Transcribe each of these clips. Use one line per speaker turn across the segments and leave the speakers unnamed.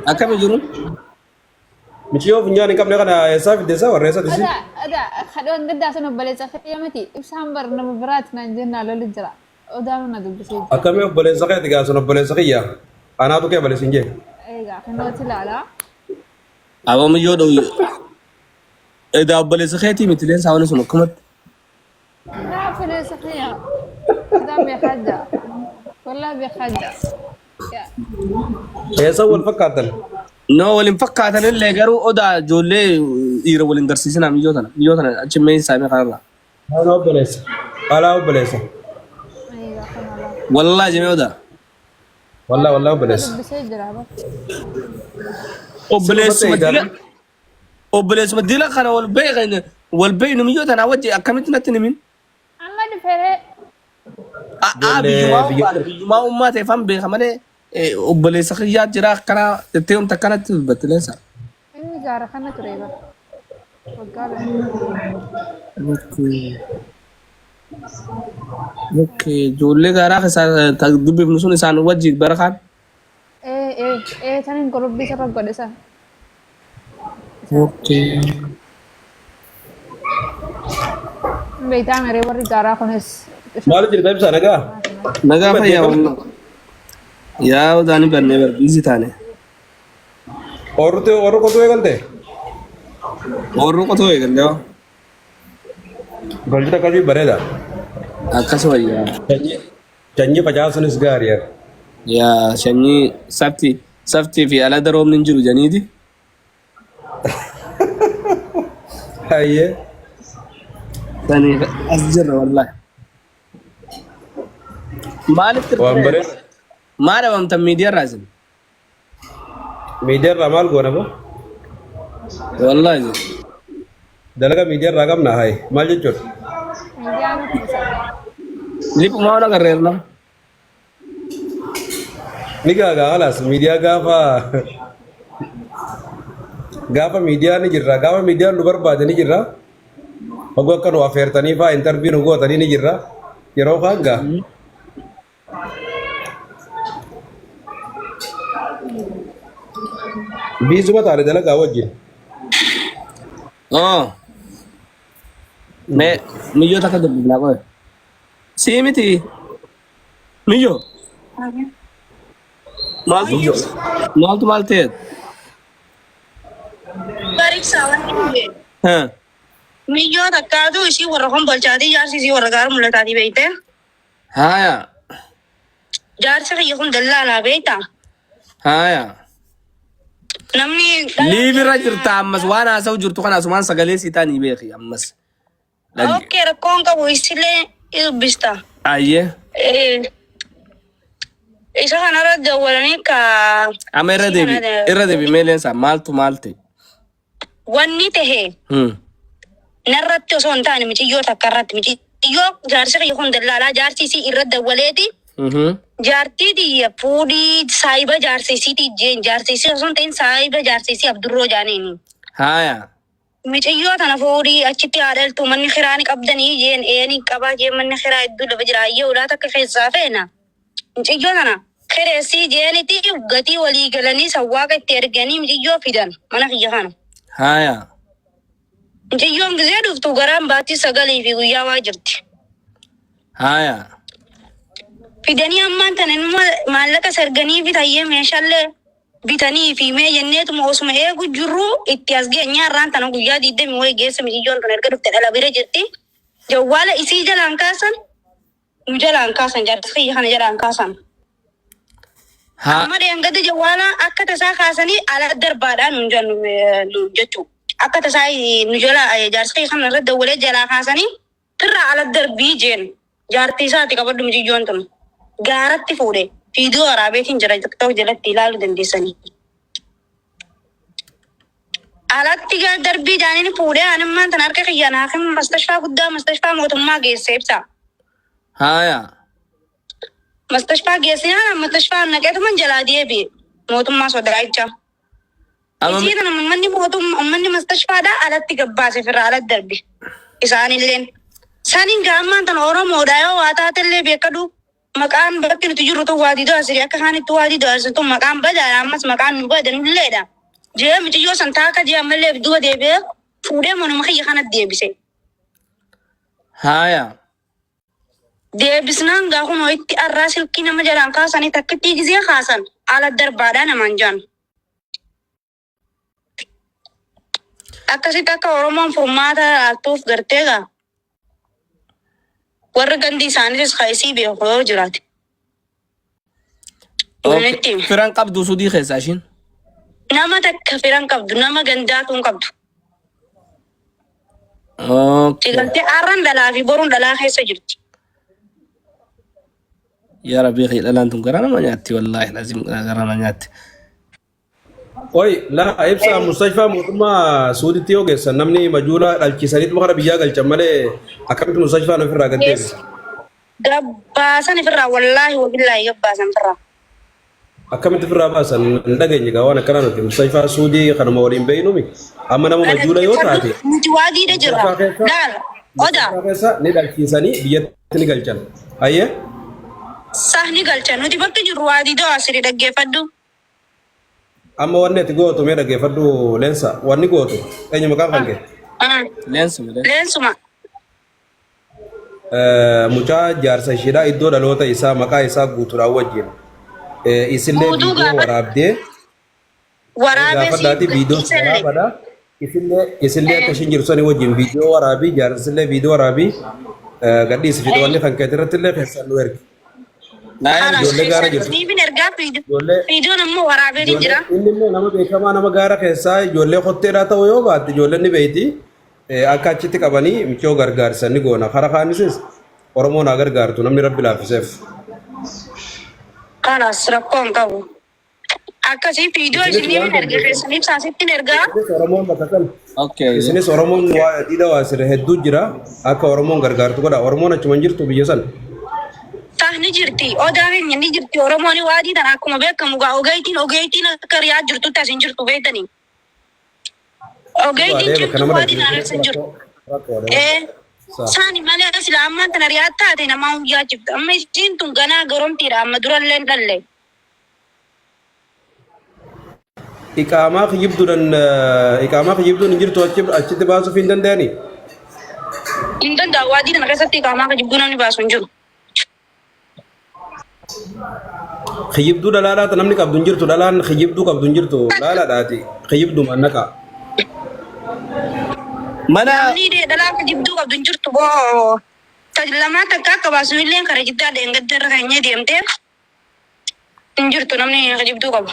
Akkami jiru?
Miciyyoo funyaan hin qabne kana eessaa fidde isaa warra eessatti isin?
Odaa odaa kadhoon gaddaa sun obboleessa kiyya miti ibsaan bar nama biraati naan jennaa lolli jira. Odaa na dubbisee jira.
Akkamii obboleessa keeti gaa sun obboleessa kiyya. Anaatu kee baleessi hin jee.
Egaa kinooti ilaala.
Aboo miyyoo dhooyyu. Edaa obboleessa keetii miti leensaa wani sun akkumatti.
Naa obboleessa kiyya. Odaa beekaa jira. Wallaa beekaa jira. Yaa.
Eessa wal fakkaatan?
No waliin fakkaatan illee garuu odaa ijoollee dhiira waliin garsiisinaa miyyoo tana. Miyyoo tana achi mee saamee kanarraa.
Alaa obboleessa. Alaa obboleessa.
Egaa kana laa.
Wallaahi jemee odaa.
Wallaa wallaa
Na
obboleessa.
dubbisee jira bar.
Obboleessuma
Sirba ta'e
dila obboleessuma dila kana wal beekan wal beeynu miyyoo tanaa wajji akkamitti natti himin?
Amma dhufeeree.
A'aa
Ijoollee
biyyumaa
biyya
ummaa biyyumaa ummaa ta'e fan beeka malee obboleessa kiyyaa jira akkana jettee wanta akkanatti dubbatti leensa.
Inni gaara kana ture bar. Waggaa 2.
Okay. Okay. Ijoollee gaaraa keessaa ta dubbifnu sun isaan wajji bara kaan.
Ee ee ee taniin qorobbii sirra godhe san. Isaan.
Okay.
Beektaa meree warri gaaraa kunis.
Maal jirta ibsaa nagaa?
Nagaa
Ni
fayyaa
baddee
wallah. Yaa odaani bannee bar biizii taane.
Oorruutti oorruu qotuu eegalte?
Oorruu qotuu eegalle hoo.
Golchita akkasii bareeda.
Akkas wayyaa.
Sanyii sanyii facaasuunis gaarii.
Yaa sanyii safti saftii fi alada roobni hin jiru janiiti.
Hayyee.
Sanii as jirra wallahi. Maaliif
Waan
turte?
bareeda.
Maa dhabamtan miidiyaa irraa isin?
Miidiyaa irraa maal goona boo?
Wallahi.
Dalaga miidiyaa irraa qabna hayi. Maal jechuudha?
Miidiyaa nuti ibsa.
Liphumaa waan agarreerna.
Ni gaagaa halaas miidiyaa gaafa gaafa miidiyaa ni jirra gaafa miidiyaan nu barbaade ni jirra. Hoguu akka nu afeertanii fa'aa intarvii nu gootanii ni jirra. Yeroo kaan gaa. Biizuma taane dalagaa wajjin.
Oo. Mee miyyoo takka dubbifnaa qoye. Sii miti. Miyyoo. Maaltu maaltu maal ta'e?
Baribsaa wanti hin
Haa.
Miyyoo takkaatu isii warra kombolchaatii jaarsi isii warra gaara mul'ataatii beekte.
Haaya.
Jaarsi kiyya kun dallaalaa beektaa?
Haaya.
Namni dhalaa
Liivirra jirta ammas waan haasa'u jirtu kana asumaan sagalee sii taanii beeki ammas. Dhagge.
Okkee rakkoon qabu isillee ni dubbista.
Ayyee.
Isa kanarra dawwalanii ka
Amma irra
isii
deebi
kana
irra deebi meeleensaa maaltu maal ta'e?
Wanni tahe narratti osoo hin taane miciyyoo takka irratti miciyyoo jaarsi kiyya kun dallaalaa jaarsi isii irra dawwaleeti jaartii tiyya fuudhii saahiba jaarsa isiitii jeen jaarsa isii osoo hin ta'in saahiba jaarsa isii Abdurroo jaaniini.
Haaya.
Miciyyoo tana fuudhii achitti haa dhaltu manni kiraa ni qabdanii jeen ee ni qabaa jeen manni kiraa hedduu lafa jira hayyee ulaa takka keessaa feena. Miciyyoo tana kireessii jeeniti gatii walii galanii sawwaaqa itti erganii miciyyoo fidan mana kiyya kana.
Haaya.
Miciyyoon gizee dhuftu garaan baattii 9 fi guyyaa waa jirti.
Haaya.
Fidanii ammaan tana inuma maallaqa sarganii fi tayyee meeshaallee bitanii fi mee jenneetuma osuma eegu jirru itti as geenye har'aan tana guyyaa 20 wayii geesse miciyyoon tun erga dhufte dhala bira jirti. Jawwaala isii jalaan kaasan nu jalaan kaasan jaarsa kiyya kana jalaan kaasan.
Haa.
Amma dheengadda jawwaala akka tasaa kaasanii ala darbaadhaa nuun jennu nu jechuu. Akka tasaa nu jala jaarsa kiyya kana irra dawwalee jalaa kaasanii firraa ala darbii jeen jaartii isaati qabadhu miciyyoon tun gaaratti fuudhe viidiyoo araabeetiin jira tiktok jalatti ilaaluu dandeessanii. Alatti darbii jaaniin fuudhee animmaan tan harka kiyyaan haakima mastashfaa guddaa mastashfaa mootummaa geesse ibsa.
Haaya.
Mastashfaa geessinaan mastashfaa naqeetuman jalaa deebi'e mootummaa sodaacha.
Amma
Isii tana ummanni mootummaa ummanni mastashfaadhaa alatti gabbaase firraa alatti darbe isaanilleen. Saniin gaammaan tana Oromoodha yoo waa taatellee beekadhu. Maqaan bakki nuti jirru tun waadii do'asiri akka kaanitti waadii do'asiri tun maqaan badaadha ammas maqaan nu badanulleedha. Jee miciyyoo san taaka jee ammallee duuba deebi'ee fuudhee manuma kiyya kanatti deebise.
Haaya.
Deebisnaan gaa kunoo itti arraa silkii nama jalaan kaasanii takkittii gizee kaasan ala darbaadhaa namaan jaan. Akkasitti akka Oromoon furmaata laaltuuf gartee gaa warri gandi isaaniitis ka isii beeku yoo jiraate.
Okay.
Itti hima.
Firan qabdu sudii keessaa ishiin.
Nama takka firan qabdu nama gandaatu hin qabdu.
Okay.
Sigaltee arran dhalaa fi boruun dhalaa keessa jirti.
Yaa Rabbii kiyya dhalaan tun garaa nama nyaatti wallaahi lazim garaa nama nyaatti.
Oi, laa ibsa mustashfaa mootummaa Suuditti yoo geessan namni majuula dhalchiisaniituma kara biyyaa galchan malee akkamitti mustashfaan ofirraa gad deebisa?
Gabbaasan ofirraa wallaahi wabillaahi gabbaasan ofirraa.
Akkamitti ofirraa baasan hin dhageenye gaa waan akkanaa nuti mustashfaa Suudii kanuma waliin beeknumi amma nama majuula yoo taate
Nuti waagiidha jirra.
mustashfaa keessa
Laal odaa
mustashfaa keessa ni dhalchiisanii biyyatti ni galchan. Ayyee
sahni galcha nuti bakki jirru waadii do'aa sirrii dhaggeeffadhu.
Amma wanni ati gootu mee dhaggeeffadhu leensa wanni gootu eenyu maqaan kan kee?
Leensuma leensa.
Leensuma.
Mucaa jaarsa isheedhaa iddoo dhaloota isaa maqaa isaa guutuudhaan wajjin isillee
Guutuu
viidiyoo
gaafadhu.
waraabdee
Waraabee siif
gaafadhaati viidiyoo
gadhiisellee.
waraabadha. Isillee isillee akka ishiin jirtu sanii wajjin viidiyoo waraabii jaarsillee viidiyoo waraabii gadhiisi fi wanni kan keetii irratti illee keessaan nu ergi.
Khalas
Ijoollee gaara
keessan
jirtu.
siifin ergaa fiidu.
Ijoollee
Fiiduun ammoo waraabeetiin
ijoollee
jira.
inni immoo nama beekamaa nama gaara keessaa ijoollee kotteedhaa ta'uu yoo baatte ijoolleen ni beeyti. Akka achitti qabanii michoo gargaarsa ni goona. Kara kaanisis Oromoon haa gargaartu namni rabbi laaffiseef.
Khalas rakkoo hin qabu. Akkasii viidiyoo
Isinis
isiniif
waan
hin erga
dandeessan.
keessan ibsaa sittin ergaa.
Isinis Oromoon bakka sana.
Okay.
Isinis Oromoon waa diida waa sirre hedduu jira. Akka Oromoon gargaartu godha. Oromoon achuma hin jirtu biyya sana.
Tah ni jirti. Odaa keenya ni jirti. Oromoon waadii tana akkuma beekamu gaa ogeeytiin ogeeytiin akka riyaa jirtutti as hin jirtu beektanii. Ogeeytiin
Dhugaadhee bakka
cimtuu
nama
waadii tana as hin jirtu.
rakkoodha.
Ee
Sa.
saani malee sila ammaan tana riyaa taate namaa guyyaa jibta. Amma isiin tun ganaa goromtiidha amma durallee hin dhalle.
Iqaamaa kijibduudhaan iqaamaa kijibduun hin jirtu achi achitti baasuuf hin danda'ani.
Hin danda'u waadii kana keessatti iqaamaa kijibduu namni baasu hin jiru.
Kijibduu dhalaadhaata namni qabdu hin jirtu dhalaan kijibduu qabdu hin jirtu laalaadhaati kijibduu maannaqa.
Mana
Namni dhalaa kijibduu qabdu hin jirtu boo. Lamaa takka akka baasu illee kara jiddaa dheengadda irra keenya deemtee hin jirtu namni kijibduu qabu.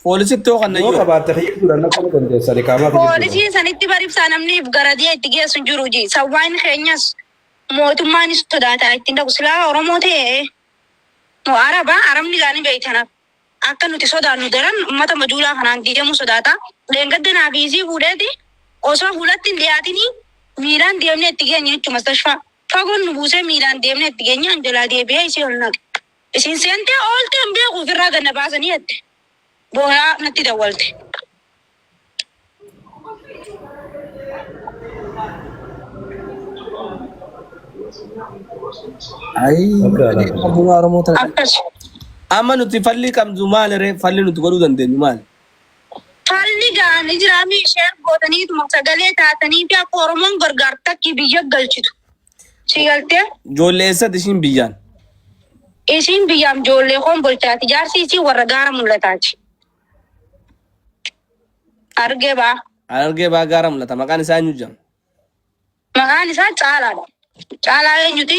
poolisitti yoo kan
Yoo
yoo
qabaatte kijibduudhaan naquu ni dandeessan iqaamaa kijibduudhaan.
Poolisii sanitti baribsaa namni garadee itti geessu hin jiru ji. Sawwaan keenyas mootummaanis sodaataa ittiin dhaqu silaa Oromoo ta'e moo Araba Arabni gaanii beeytanaaf akka nuti sodaannu daran ummata majuulaa kanaan deemuu sodaata. Dheengadda naa fi isii fuudheeti osoo fuulatti hin dhiyaatinii miilaan deemnee itti geenye jechuudha mustashfaa. Fagoon nu buusee miilaan deemnee itti geenye an jalaa deebi'ee isii ol naqe. Isin seentee oolte hin beeku ofirraa gad na baasanii jette. Booyaa natti dawwalte.
Ayii Abbuma Oromoo tana.
Akkas.
Amma nuti falli qabdu maali ree? Falli nuti godhuu dandeenyu maali?
Falli gaanii jiraamii isheen gootaniituma sagalee taatanii fi akka Oromoon gargaartu takkii biyya galchitu. Si galtee?
Ijoollee eessatti ishiin biyyaan?
Isiin biyyaaf ijoollee koon bulchaati. Jaarsi isii warra gaara mul'ataati. Argee baa.
Argee baa gaara mul'ata. Maqaan isaa eenyu jedhama?
Maqaan isaa Caalaadha. Caalaa eenyuti?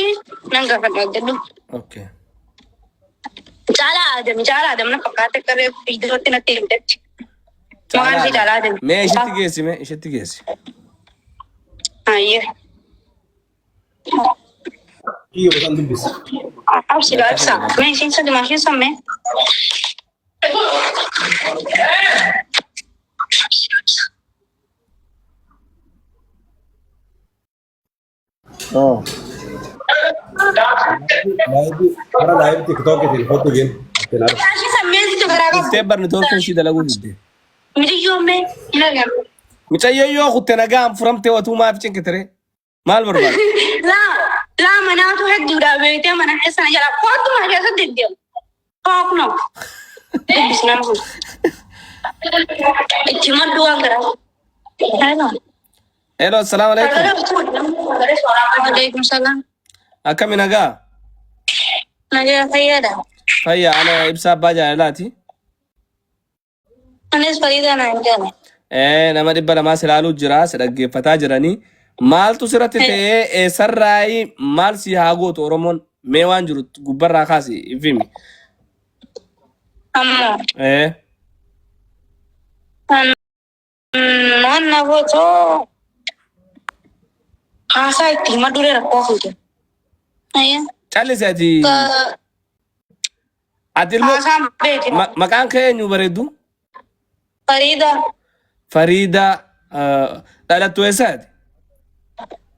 Nan gaafadha jedhu.
Okay.
Caalaa Adam. Caalaa Adam na fakkaate akka reefu viidiyootti natti himtetti. Maqaan isii Caalaa Adam.
Mee ishitti geessi mee ishitti geessi.
Ayyee.
Kiyyoo san dubbisi.
Absi ibsa. Mee isiin sadi maashiin sammee.
Oh.
Laayivii gara laayivii tiktookitiin kottu jeen. Ittiin arga.
Maashiin sammee situ garaa qabu.
Kuttee barni toorkeen ishii dalaguu didde.
Midiyyoo mee hin agarru.
Mucayyoo yoo kutte nagaan furamtee watuu maaf cinqitere? Maal barbaada?
Laa. Laa manaatu hedduudha beektee mana keessa na jala kootu mana keessa deddeemu. Kookno. Dubbisnaan kun. Itti maddu waan garaa. Hello.
Hello, assalamu alaikum.
Waalaikum salaam.
Akkami nagaa?
Nagaa fayyaadha.
Fayyaa ana ibsaa abbaa jaalalaati.
Anis Fariidaa naan jedhama.
Nama 200 si ilaaluu jira, si dhaggeeffataa jiranii. Maaltu sirratti ta'ee eessarraayi maal si haa gootu Oromoon? Mee waan jiru gubbarraa kaasi ifimi.
Ammoo waan na gootu haasaa itti himadhu rakkoo fuute. Ayya.
Callisi ati. Ati ilmoo
Haasaan beeki.
maqaan kee eenyu bareeddu?
Fariida.
Fariida dhalattu eessaati?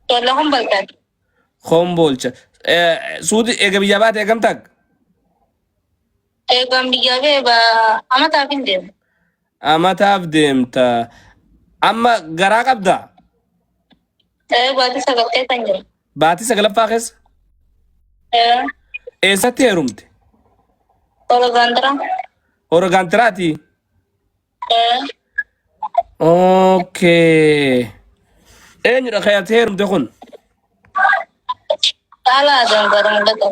Tola kun baltaati.
Kombolcha. Suuti eega biyyaa baate eegam takka?
Eegaan biyyaa bee amataaf hin deemu.
Amataaf deemta. Amma garaa qabdaa?
Baatii sagaltee kan jiru.
Baatii sagalaffaa keessa? Eessatti heerumte?
Orogaantara.
Orogaantiraati? Okay. Eenyudha kan ati heerumte kun?
Caalaa Adam gara mul'ata.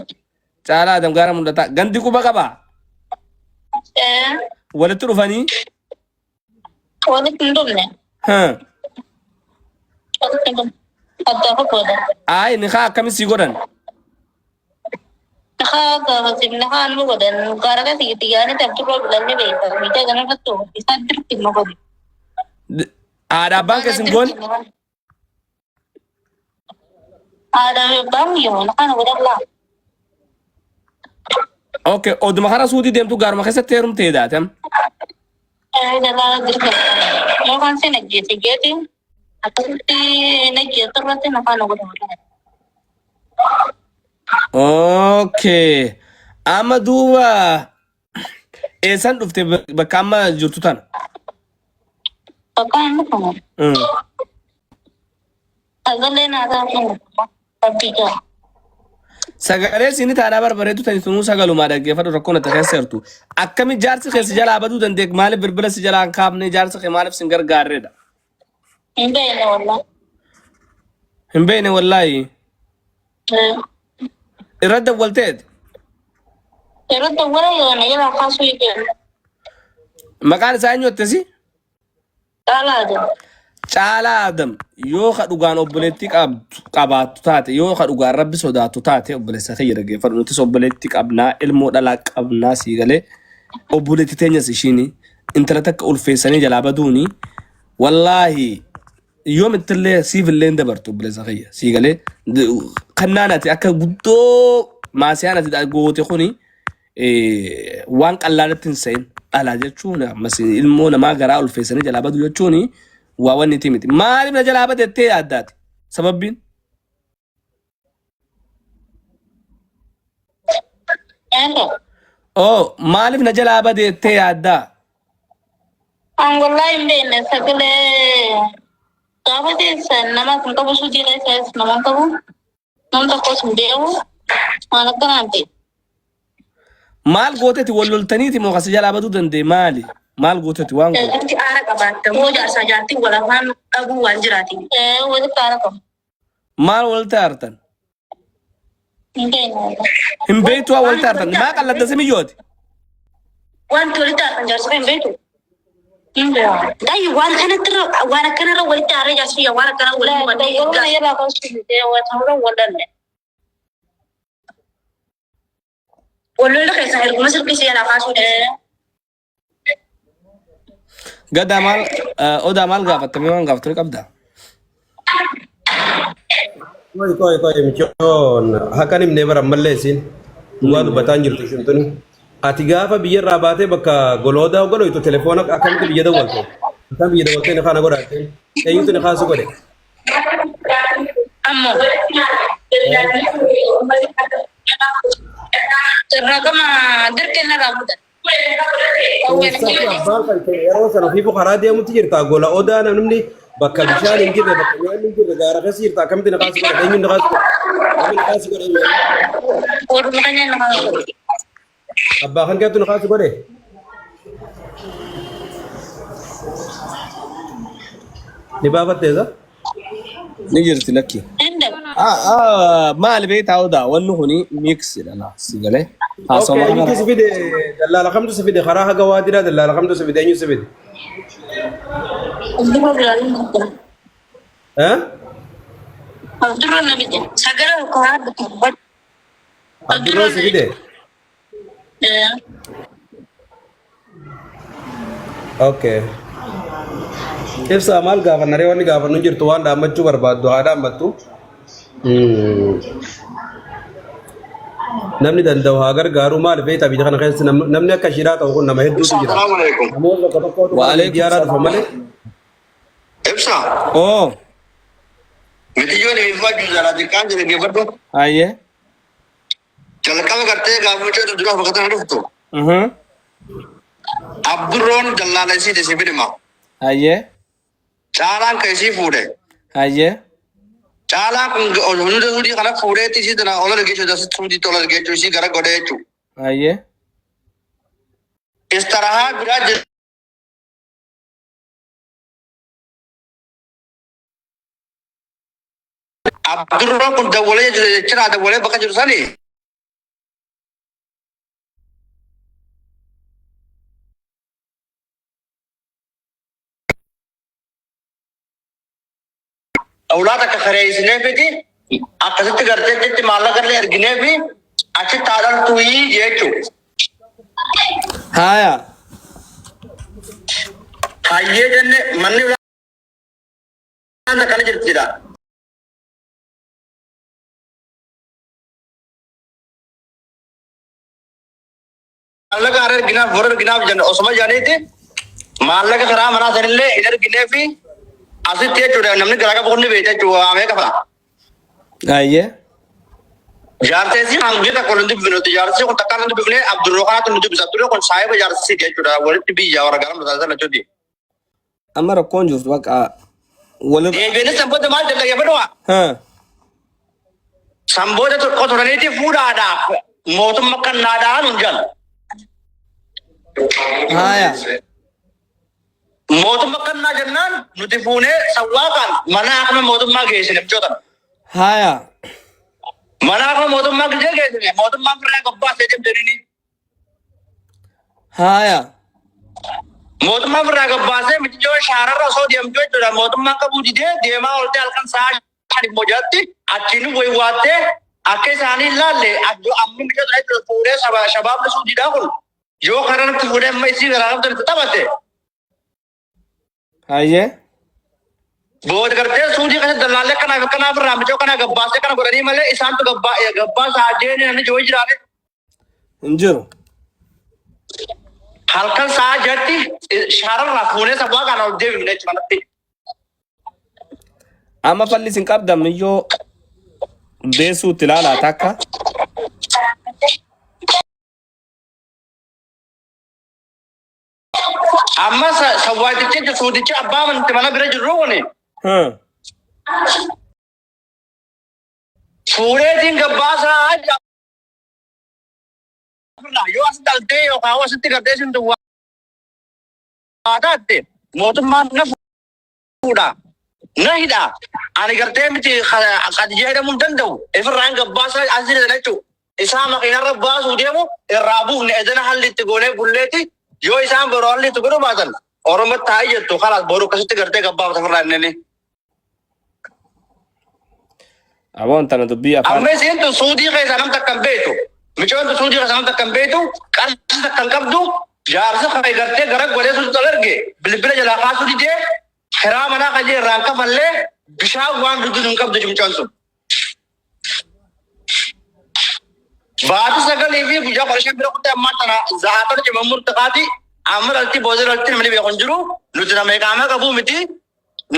Caalaa Adam gaara mul'ataa. Gandi quba qabaa? Walitti dhufanii?
Walitti hin dhufne. Walitti hin dhufne. Addaa fagoodha.
Ayi nikaa akkami sii godhan?
Nikaa gaafasiif nikaa nu godhan gaara keessa itti yaa'anii tabturroo bilanni beeka. Miidhaa kana irratti isaan dirqi nu godhe.
Haadha abbaan keessan goon?
Haadha abbaan yoo nikaa nu godhan laa.
Okay, oduma kara suutii deemtu gaaruma keessatti heerumtee daatem.
Jalaa dirqi. Yookaan si najjeese jeeti akkasitti najjeesu irratti nikaa nu godhan.
Okay. Amma duuba eessan dhufte bakka amma jirtu tana?
Bakka inni kun sagalee naa taasisan rabbi jaa.
Sagalee siinii taanaa barbareedu tani tunuu sagalumaa dhaggeeffadhu rakkoon ati keessa jirtu. Akkami jaarsi kee si jalaa baduu danda'e maaliif bilbila si jalaa hin kaafne jaarsi kee maaliif si hin gargaarredha?
Hin beekne wallah.
Hin beekne wallaahi. Irra dawwalteet.
Yeroo dawwala yoo na jalaa kaasuu eegalu.
Maqaan isaa eenyu jettesi?
Caalaa Adam.
Caalaa Adam yoo ka dhugaan obboleettii qabdu qabaattu taate yoo ka dhugaan rabbi sodaattu taate obboleessa kiyya dhaggeeffadhu nutis obboleettii qabnaa ilmoo dhalaa qabnaa sii galee obboleettii teenyas ishiini intala takka ulfeessanii jalaa baduuni wallaahi yoomittillee siif illee hin dabartu obboleessa kiyya sii galee kannaan ati akka guddoo maasiyaan ati goote kuni waan qallaalatti hin se'in dhala jechuun ammas ilmoo namaa garaa ulfeessanii jalaa badu jechuun waa wanni itti miti maaliif na jalaa bade jettee yaaddaati sababbiin
Eenyu?
oo maaliif na jalaa bade jettee yaaddaa
An wallahi hin beekne sagalee gaafa teessan nama hin qabu suutii keessaas nama hin qabu nam tokkos hin beeku waan akkanaan ta'e.
Maal gooteti wal loltaniiti moo kasi jalaa baduu danda'e maali? Maal gooteti waan goote?
Walitti aara qabaatta moo jaarsaa jaartiin wal afaan dhabuu waan jiraati. Walitti aara qabu.
Maal walitti aartan?
Hin beekne.
Hin beektu waan walitti aartan. Maa qalladda si miyyooti?
Wanti walitti aartan jaarsa hin beektu. Hin beeku. Dayyi waan kanatti irra waan akkanarra walitti aaree jaarsa kiyya waan akkanaa walitti Wal lola keessan erguma sirrii si jalaa kaasuu dhiise.
Gadaa maal odaa maal gaafatta mee waan gaafattu ni qabda?
Qoy qoy qoy michoon haqan himnee bara ammallee isiin dhugaa dubbataa hin jirtu isin tuni. Ati gaafa biyyarraa baatee bakka goloodaa goloytu telefoona akkamitti biyya dawwalte? Akkam biyya dawwaltee ni kaana godhaatte? Eenyutu ni kaasu godhe?
Ammoo raqama dirqeen narraa fuudhan.
Keessatti abbaan kan kee yeroo sana ofiifuu karaa deemutti jirta. Gola odaa namni bakka bishaan hin jirre bakka nyaanni hin jirre gaara keessa jirta. Akkamitti naqaa si godha? Eenyuun naqaa si godha? Namni naqaa si godha eenyu? Abbaa kan keetu naqaa si godhe? Ni baafatteessa?
Ni jirti lakki. Ah, ah, maali beektaa odaa wanni kuni mix dha laa si galee.
Okay,
Haasawaa
eenyutu
kana
si fide? Dallaala kamtu si fide? Karaa haga waadiraa dallaala kamtu si fide? Eenyu si fide? Eh? Abdurroo si fide? Okay. Ibsaa maal gaafanna ree wanni gaafannu hin jirtu waan dhaammachuu barbaaddu haa dhaammattu. Namni danda'u haa gargaaru maal beektaa biyya kana keessa namni akka shiraa ta'u kun nama hedduutu
Ibsa,
jira.
assalamu alaikum.
Namoonni tokko tokkotu karaa
Waalaikum
miidiyaarraa dhufa
salaam.
malee.
Ibsa,
Oo,
mitiyyoon ifaa jala xiqqaan jedhe geeffadhu.
hayyee.
Jalqaba gartee gaafa mucaa dura bakka tana dhuftu.
Mhm.
Abdurroon dallaala isii si fidima.
Hayyee.
Caalaan ka isii fuudhe.
Hayyee.
Caalaan kun hunda suudii kana fuudheetti isii tana ol argeechuu asitti suudiitti ol argeechuu isii gara godhee jechuudha.
Hayyee.
Istarahaa biraa jira. Abdurroon kun dawwalee jechuudha dawwalee bakka jiru sani. Ulaa takka kareessinee fiti akkasitti gartee achitti maallaqa illee erginee fi achitti haa dhaltuu jechuudha.
Haaya.
Hayyee jenne manni ulaan akkana jirti jedha. Maallaqa hara erginaaf bor erginaaf jenna osuma jedhaniiti maallaqa karaa manaa sanillee hin erginee fi asitti jechuudha namni garaa qabu kun ni beekta jechuudha waa meeqa fa'a.
Hayyee.
Jaarteessi hangii takka waliin dubbifne nuti jaarsi kun takka hin dubbifne Abdurroo kanaatu nu dubbisa Abdurroo kun saahiba jaarsisiiti jechuudha walitti biyya warra garaa mataa sana jechuuti.
Amma rakkoon jirtu bakka walirra.
Deebiinis san booda maal jedha yabadu'a?
Haa.
San booda tokko turaniiti fuudhaadhaaf mootummaa kan naadhaan hin jedhan.
Haaya.
Mootummaa kannaa jennaan nuti fuunee sawwaaqaan mana akkuma mootummaa geessine michoota.
Haaya.
Mana akkuma mootummaa geessine mootummaan firraa gabbaasee deemtanii.
Haaya.
Mootummaan firraa gabbaasee mitiyyoo shaararra osoo deemtu jechuudha. Mootummaan qabuu didee deemaa oolte halkan sa'a shan immoo jalatti achiin waywaattee akka isaanii hin laalle amma michoota jechuudha fuudhee shabaabni suudiidhaa kun yoo karaa natti fuudhee amma isii garaa qabdu itti taphate.
Hayyee.
Booda gartee suudii keessatti dallaallee akkanaaf akkanaaf irraa micoo kana gabbaasee kana godhanii malee isaantu gabbaa gabbaasaa ajjeeni namni jiru jiraate.
Hin jiru.
Halkan sa'a jatti shaararraa fuunee sabaa kana ol deebifne jechuudha manatti.
Amma falli isin qabdan miyyoo beesuutti ilaalaa takka.
Amma sawwaatichi suudichi abbaa amanti mana bira jirru kuni fuudheetiin gabbaasaa yoo as dhaltee yookaan asitti gartee sin waa taatte mootummaan na fuudha na hidha ani gartee miti Khadijaa jedhamuu hin danda'u ifirraan gabbaasaa as jira jechuudha. Isaa makiinarra baasuu deemu irraa buufne edana halli itti goonee bulleeti yoo isaan boru halli itti godhuu baatan Oromootti haa iyyattu kalaas boru akkasitti gartee gabbaafta ofirraa innini.
Aboon tana dubbii afaan.
Amma isiin tun suudii keessaa nam takka hin beektu. Micoon tun suudii keessaa nam takka hin beektu. Qarshii takka hin qabdu. Jaarsa kana gartee gara godhee suutu tol erge bilbila jalaa kaasuu didee kiraa manaa kajee irraan kafallee bishaan waan dhugdu hin qabdu micoon sun. Baatii sagalii fi guyyaa 15 bira kuttee ammaa tana za'aatota ciman murtaqaati. Amma dhalti booda dhalti namni beeku hin jiru. Nuti nama iqaamaa qabuu miti.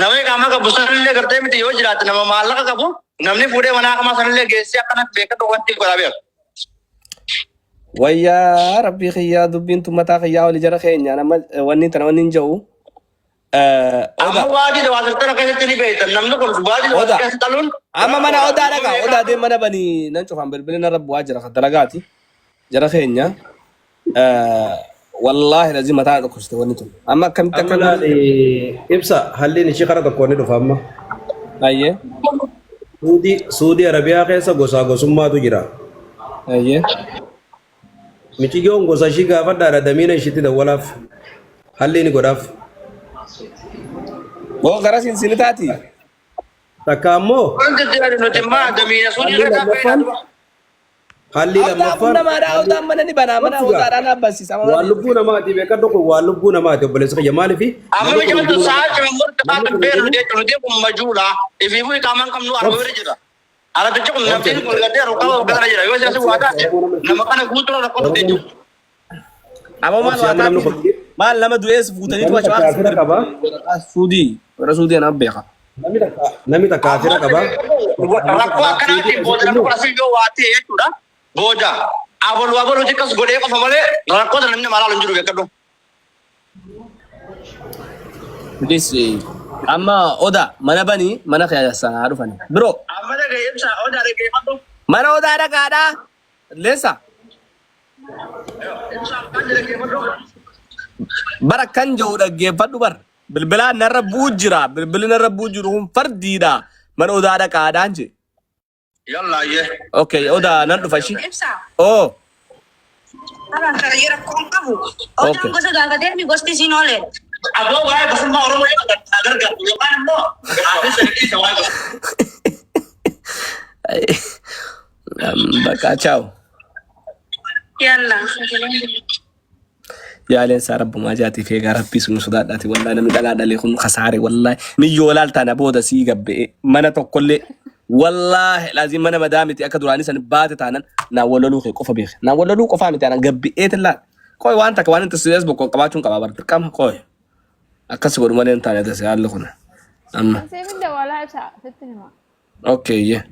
Nama iqaamaa qabu sanillee gartee miti yoo jiraate nama maallaqa qabu namni fuudhee manaa qamaa sanillee geessee akkanatti beekadhu wanti godhaa beeku.
Wayyaa rabbii kiyyaa dubbiin tun mataa kiyyaa oli jara keenya nama wanni tana wanni hin jedhu.
Amma
Oda.
waajii dawaasirtana keessatti ni beektan namni kun waajii
Oda.
dawaasir keessa dhaluun
Amma mana odaa dhaqa. Odaa deem mana banii nan cufaan bilbilli narra bu'aa jira kan dalagaati. Jara keenya. Wallaahi lazii mataa na dhukkubsite wanni tun. Amma akkamitti
Amma
akka
laali ibsa halliin ishii kara tokkoon ni dhufa amma.
Ayyee.
Suudii Suudii Arabiyaa keessa gosaa gosummaatu jira.
Ayyee.
Miciyyoon gosa ishii gaafadhaadha damiina ishiitti dawwalaaf. Hallii ni godhaaf.
Boo gara siin taati.
Takka ammoo
Wanti jira nuti immoo damiina suudii
hallii
keessaa
lammaffaan
fayyadamu.
hallii
Awdaa kun
lammaffaan
namaadha. Awdaan mana ni banaa. Mana
Obsigaa.
awdaadhaan abbasiisa.
Waan lubbuu namaati beekadhu kun waan lubbuu namaati obboleessa kiyya maaliifi
Amma
namni kun
mijaatu
hundinuu
sa'a cima murti
namni
qaatu
kun
beenu
hundinuu
jechuun nuti kun majuula. Ifiifuu iqaamaan qabnu arba bira jira. Arabichi kun
obsi
naftiin kun gartee ruqaba kana jira. Yoo siyaasa waa taate nama kana guutuu rakkoo
Oromoo
jechuudha.
Amma maal
obsi
waa
amma namni
taati?
kun
Maal nama du'ees fuutaniitu
namni
achi
takka
waan
kaafira qaba
Suudii. Warra Suudii anaan beeka.
namni takka kaafira qaba
Rakkoo akkanaatiin booda namni kun asii yoo waa ta'e jechuudha. Booda abalu abalu xiqqas godhee qofa malee rakkoo sana namni maalaa hin jiru beekadhu.
Please amma oda mana banii mana keessa haa dhufani. Bro
Amma dhaga'e ibsa odaa dhaggeeffadhu.
mana odaa dhaqaadhaa. Leensa bara kan jiru dhaggeeffadhu bar. Bilbilaan narra bu'u jira. Bilbilli narra bu'u jiru kun fardiidha. Mana odaa dhaqaadhaan je.
Yalla ayyee.
Okay odaa nan dhufa ishii.
Ibsa.
Oh
Haala karayyee rakkoon qabu. Odaan
okay.
gosa gaafatee mi gosti siin oole.
Aboo waa'ee gosummaa Oromoo yoo gargaaru yookaan immoo haadha sana waa'ee gosummaa.
Bakka ciao.
Yalla.
Yaa leensaa rabbumaa jaatiif eegaa rabbii sun sodaadhaati wallahi namni dhalaa dhalee kun kasaare wallahi miyyoo laal taana booda sii gabbe'e mana tokkollee wallahi laazim mana madaa miti akka duraanii san baate taanan naa waloluu kee qofa beeke naa waloluu qofaa miti aanan gabbe'eetin laal qoy waan takka waan inta sidees bokko qabaachuun qabaa bar dirqama qoy akkas godhu malee hin taane tase haalli kun amma
Siifin dawaalaa ibsa sitti hima.
okay yeah.